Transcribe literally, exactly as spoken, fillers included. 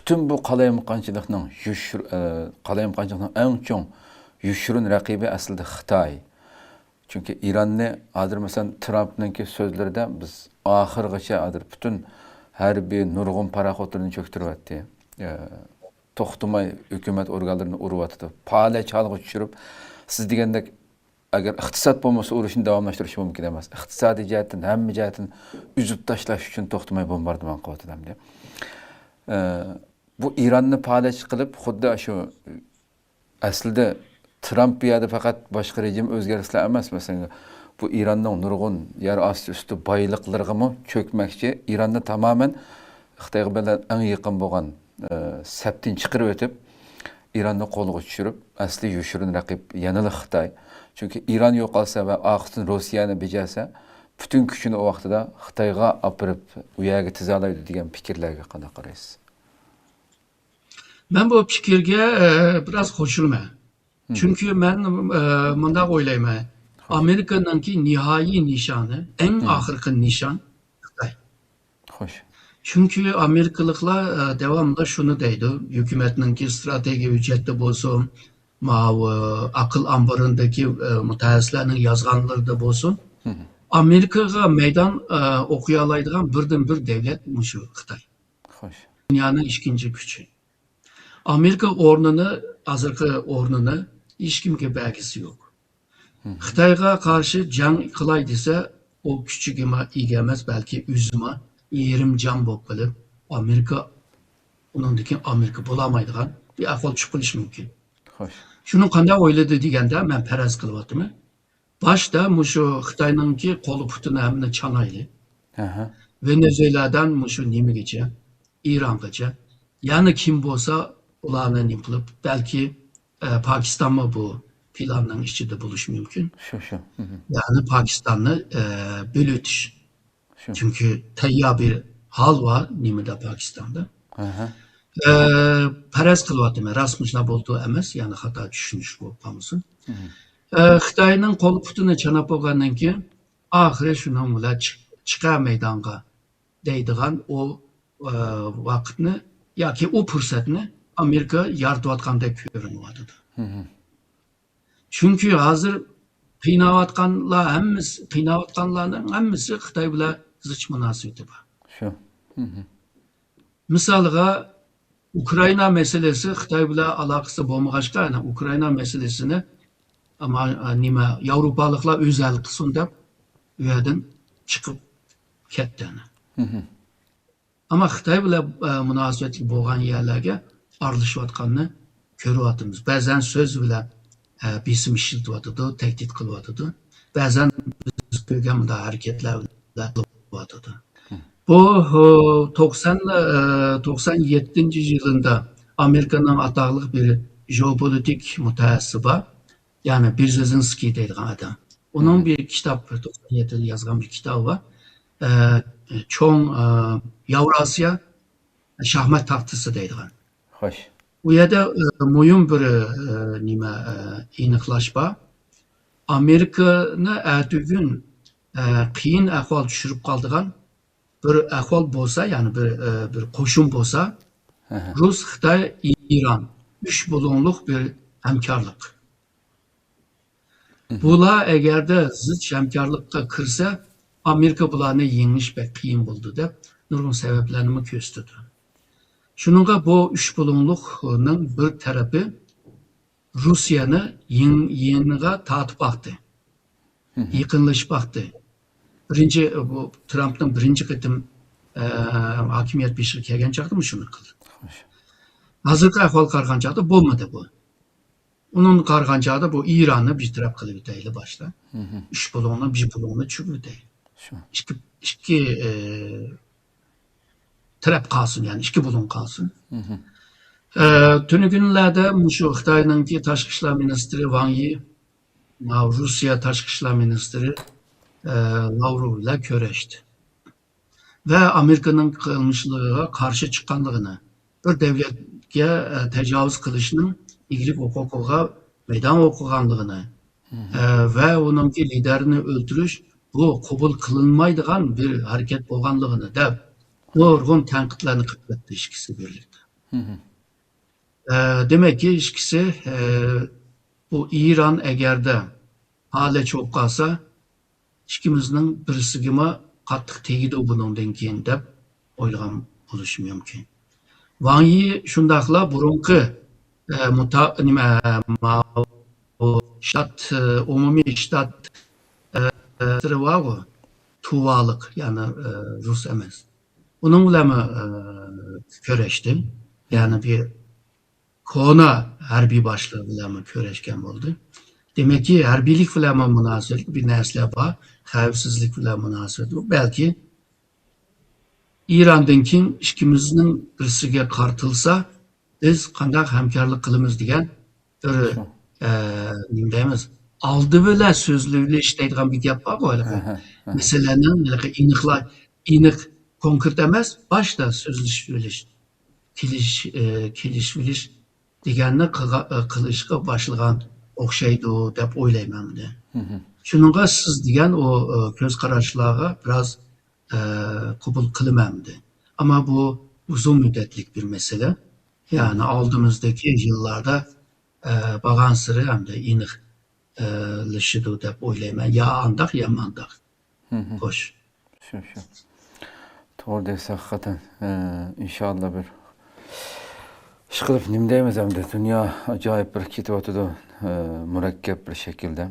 پۈتۈن بۇ قالايمىقانچىلىقنىڭ يوشۇر-، ئە، قالايمىقانچىلىقنىڭ ئەڭ چوڭ يوشۇرۇن رەقىبى ئەسلىدە خىتاي. چۈنكى ئىراننى ھازىر، مەسىلەن، ترامپنىڭكى سۆزلىرىدە بىز ئاخىرغىچە ھازىر پۈتۈن ھەربىي نۇرغۇن پاراخوتلىرىنى چۆكتۈرۈۋەتتى. ئە، توختىماي ھۆكۈمەت ئورگانلىرىنى ئۇرۇۋاتىدۇ. پالەچ ھالغا چۈشۈرۈپ، سىز دېگەندەك، ئەگەر ئىقتىساد بولمىسا، ئۇرۇشنى داۋاملاشتۇرۇشى مۇمكىن ئەمەس. ئىقتىسادىي جەھەتتىن ھەممە جەھەتتىن ئۈزۈپ تاشلاش ئۈچۈن توختىماي بومباردىمان قىلىۋاتىدۇ ئەمدى. ئە، بۇ ئىراننى پالەچ قىلىپ، خۇددى شۇ ئەسلىدە ترامپ بۇ يەردە پەقەت باشقا رېجىم ئۆزگەرتسىلا ئەمەس، مەسىلەن، بۇ ئىراننىڭ نۇرغۇن يەر ئاستى ئۈستى بايلىقلىرىغىمۇ چۆكمەكچى. ئىراننى تامامەن خىتايغا بىلەن ئەڭ يېقىن بولغان، ئە، سەپتىن چىقىرىۋېتىپ، ئىراننى قولغا چۈشۈرۈپ، ئەسلى يوشۇرۇن رەقىب يەنىلا خىتاي. چۈنكى ئىران يوقالسا ۋە ئارقىسىدىن روسىيەنى بېجەرسە، پۈتۈن كۈچىنى ئۇ ۋاقتىدا خىتايغا ئاپىرىپ، ئۇ يەرگە تىزالايدۇ دېگەن پىكىرلەرگە قانداق قارايسىز؟ مەن بۇ پىكىرگە، ئە، بىراز قوشۇلىمەن. مم. چۈنكى مەن، ئە، مۇنداق ئويلايمەن. خوش. ئامېرىكىنىڭكى نىھايىي نىشانى، ئەڭ مم. ئاخىرقى نىشان خىتاي. خوش. چۈنكى ئامېرىكىلىقلار، ئە، داۋاملىق شۇنى دەيدۇ، ھۆكۈمەتنىڭكى ئىستراتېگىيە ھۆججەتتە بولسۇن، ماۋۇ ئەقىل ئامبىرىدىكى، ئە، مۇتەخەسسىسلەرنىڭ يازغانلىرىدا بولسۇن، مم. ئامېرىكىغا مەيدان، ئە، ئوقۇيالايدىغان بىردىنبىر دەۋلەت مۇشۇ خىتاي. خوش. دۇنيانىڭ ئىككىنچى كۈچى. ئامېرىكا ئورنىنى، ھازىرقى ئورنىنى ھېچكىمگە بەرگۈسى يوق. مم. خىتايغا قارشى جەڭ قىلاي دېسە، ئۇ كۈچىگىمۇ ئىگە ئەمەس، بەلكى ئۆزىمۇ يېرىم جان بولۇپ قېلىپ، ئامېرىكا، ئۇنىڭدىن كېيىن ئامېرىكا بولالمايدىغان بىر ئەھۋال چىقىپ قېلىشى مۇمكىن. خوش. شۇنى قانداق ئويلىدى دېگەندە، مەن پەرەز قىلىۋاتىمەن. باشتا مۇشۇ خىتاينىڭكى قول پۇتىنى ھەممىنى چانايلى. ئەھە. ۋېنېزۇېلادىن مۇشۇ نېمىگىچە، ئىرانغىچە، يەنە كىم بولسا ئۇلارنى نېمە قىلىپ، بەلكى، ئە، پاكىستانمۇ بۇ پىلاننىڭ ئىچىدە بولۇشى مۇمكىن. شۇ، شۇ. مم. يەنى پاكىستاننى، ئە، بۆلۈۋېتىش. شۇ. چۈنكى تەييار بىر ھال بار نېمىدە، پاكىستاندا. ئەھە. ئە، پەرەز قىلىۋاتىمەن، راست مۇشۇنداق بولدى ئەمەس، يەنى خاتا چۈشىنىش بولۇپ قالمىسۇن. مم. ئە، خىتاينىڭ قول پۇتىنى چاناپ بولغاندىن كېيىن، ئاخىرى شۇنىڭ بىلەن چىق-، چىقە مەيدانغا دەيدىغان ئۇ، ئە، ۋاقىتنى ياكى ئۇ پۇرسەتنى ئامېرىكا يارىتىۋاتقاندەك كۆرۈنۈۋاتىدۇ. مم. چۈنكى ھازىر قىيناۋاتقانلار ھەممىسى، قىيناۋاتقانلارنىڭ ھەممىسى خىتاي بىلەن زىچ مۇناسىۋىتى بار. شۇ. مم. مىسالغا، ئۇكرائىنا مەسىلىسى خىتاي بىلەن ئالاقىسى بولمىغاچقا، يەنى ئۇكرائىنا مەسىلىسىنى، ئەمما، نېمە، ياۋروپالىقلار ئۆزى ھەل قىلسۇن دەپ، ئۇ يەردىن چىقىپ كەتتى. مم. ئەمما خىتاي بىلەن، ئە، مۇناسىۋەتلىك بولغان يەرلەرگە ئارىلىشىۋاتقاننى كۆرۈۋاتىمىز. بەزەن سۆز بىلەن، ئە، بېسىم ئىشلىتىۋاتىدۇ، تەھدىت قىلىۋاتىدۇ. بەزەن بىز كۆرگەن مۇنداق ھەرىكەتلەر بىلەن قىلىۋاتىدۇ. بۇ، ئۇ، توقسان، ئە، توقسان يەتتىنچى يىلىدا ئامېرىكىنىڭ ئاتاقلىق بىر ژېئوپولىتىك مۇتەخەسسىسى بار. يەنى بېرېزىنسكىي دەيدىغان ئادەم. ئۇنىڭ بىر كىتاب، توقسان يەتتىدە يازغان بىر كىتابى بار. ئە، چوڭ، ئە، ياۋراسىيا شاھمات تاختىسى دەيدىغان. خوش. ئۇ يەردە، ئە، مۇھىم بىر، ئە، نېمە، ئە، ئېنىقلاش بار. ئامېرىكىنى ئەتىگۈن، ئە، قىيىن ئەھۋال چۈشۈرۈپ قالىدىغان بىر ئەھۋال بولسا، يەنى بىر، ئە، بىر قوشۇن بولسا، ئەھە. رۇس، خىتاي، ئىران، ئۈچ بۇلۇڭلۇق بىر ھەمكارلىق. مم. بۇلار ئەگەردە زىچ ھەمكارلىققا كىرسە، ئامېرىكا بۇلارنى يېڭىش بەك قىيىن بولىدۇ دەپ نۇرغۇن سەۋەبلەرنىمۇ كۆرسىتىدۇ. شۇنىڭغا بۇ ئۈچ بۇلۇڭلۇقنىڭ بىر تەرىپى رۇسىيەنى يېڭ-، يېنىغا تارتىپ باقتى. مم. يېقىنلىشىپ باقتى. بىرىنچى، بۇ ترامپنىڭ بىرىنچى قېتىم، ئە، ھاكىمىيەت بېشىغا كەلگەن چاغدىمۇ شۇنى قىلدى. خوش. ھازىرقى ئەھۋالغا قارىغان چاغدا بولمىدى بۇ. ئۇنىڭغا قارىغان چاغدا بۇ ئىراننى بىر تەرەپ قىلىۋېتەيلى باشتا. مم. ئۈچ بۇلۇڭنى، بىر بۇلۇڭنى چۈشۈرۈۋېتەيلى. شۇ. ئىككى، ئىككى، ئە، تەرەپ قالسۇن، يەنى ئىككى بۇلۇڭ قالسۇن. مم. ئە، تۈنۈگۈنلەردە مۇشۇ خىتاينىڭكى تاشقى ئىشلار مىنىستىرى ۋاڭ يى، ماۋۇ رۇسىيە تاشقى ئىشلار مىنىستىرى، ئە، لاۋروف بىلەن كۆرۈشتى. ۋە ئامېرىكىنىڭ قىلمىشلىرىغا قارشى چىققانلىقىنى، بىر دەۋلەتكە، ئە، تاجاۋۇز قىلىشنىڭ ئىگىلىك ھوقۇقىغا مەيدان ئوقۇغانلىقىنى، مم. ئە، ۋە ئۇنىڭكى لىدېرىنى ئۆلتۈرۈش، بۇ قوبۇل قىلىنمايدىغان بىر ھەرىكەت بولغانلىقىنى دەپ، نۇرغۇن تەنقىدلەرنى قىلىپ ئۆتتى ئىككىسى بىرلىكتە. ئە، دېمەككى، ئىككىسى، ئە، بۇ ئىران ئەگەردە پالەچ بولۇپ قالسا، ئىككىمىزنىڭ بىرسىگىمۇ قاتتىق تېگىدۇ بۇنىڭدىن كېيىن دەپ ئويلىغان بولۇشى مۇمكىن. ۋاڭ يى شۇنداقلا بۇرۇنقى، ئە، مۇتا-، نېمە، ماۋۇ شتات، ئە، ئومۇمىي شتات، ئە، ئە، بارغۇ، تۇۋالىق، يەنى، ئە، رۇس ئەمەس. ئۇنىڭ بىلەنمۇ، ئە، كۆرۈشتى. يەنى بىر كونا ھەربىي باشلىقى بىلەنمۇ كۆرۈشكەن بولدى. دېمەككى، ھەربىيلىك بىلەنمۇ مۇناسىۋەتلىك بىر نەرسىلەر بار، خەۋپسىزلىك بىلەن مۇناسىۋەتلىك. بەلكى ئىراندىن كېيىن ئىككىمىزنىڭ بىرسىگە قارىتىلسا، بىز قانداق ھەمكارلىق قىلىمىز دېگەن بىر، شۇ. ئە، نېمە دەيمىز، ئالدى بىلەن سۆزلىۋېلىش دەيدىغان بىر گەپ بارغۇ ھېلىقى. ئەھە، ئەھە. مەسىلىنىڭ ھېلىقى ئېنىقلا-، ئېنىق، كونكرېت ئەمەس، باشتا سۆزلىشىۋېلىش، كېلىش-، ئە، كېلىشىۋېلىش دېگەننى قىلغا-، ئە، قىلىشقا باشلىغان ئوخشايدۇ دەپ ئويلايمەن مەن. مھم. شۇنىڭغا سىز دېگەن ئۇ، ئە، كۆز قاراشلارغا بىراز، ئە، قوبۇل قىلىمەن مەن. ئەمما بۇ ئۇزۇن مۇددەتلىك بىر مەسىلە. يەنى ئالدىمىزدىكى يىللاردا، ئە، بارغانسېرى ھەمدە ئېنىق، ئە، لىشىدۇ دەپ ئويلايمەن. يا ئانداق، يا مانداق. مھم. خوش. شۇ، شۇ. توغرا دەيسىز ھەقىقەتەن. ئە، ئىنشاللا بىر ئىشقىلىپ نېمە دەيمىز ئەمدى. دۇنيا ئاجايىپ بىر كېتىۋاتىدۇ، ئە، مۇرەككەپ بىر شەكىلدە.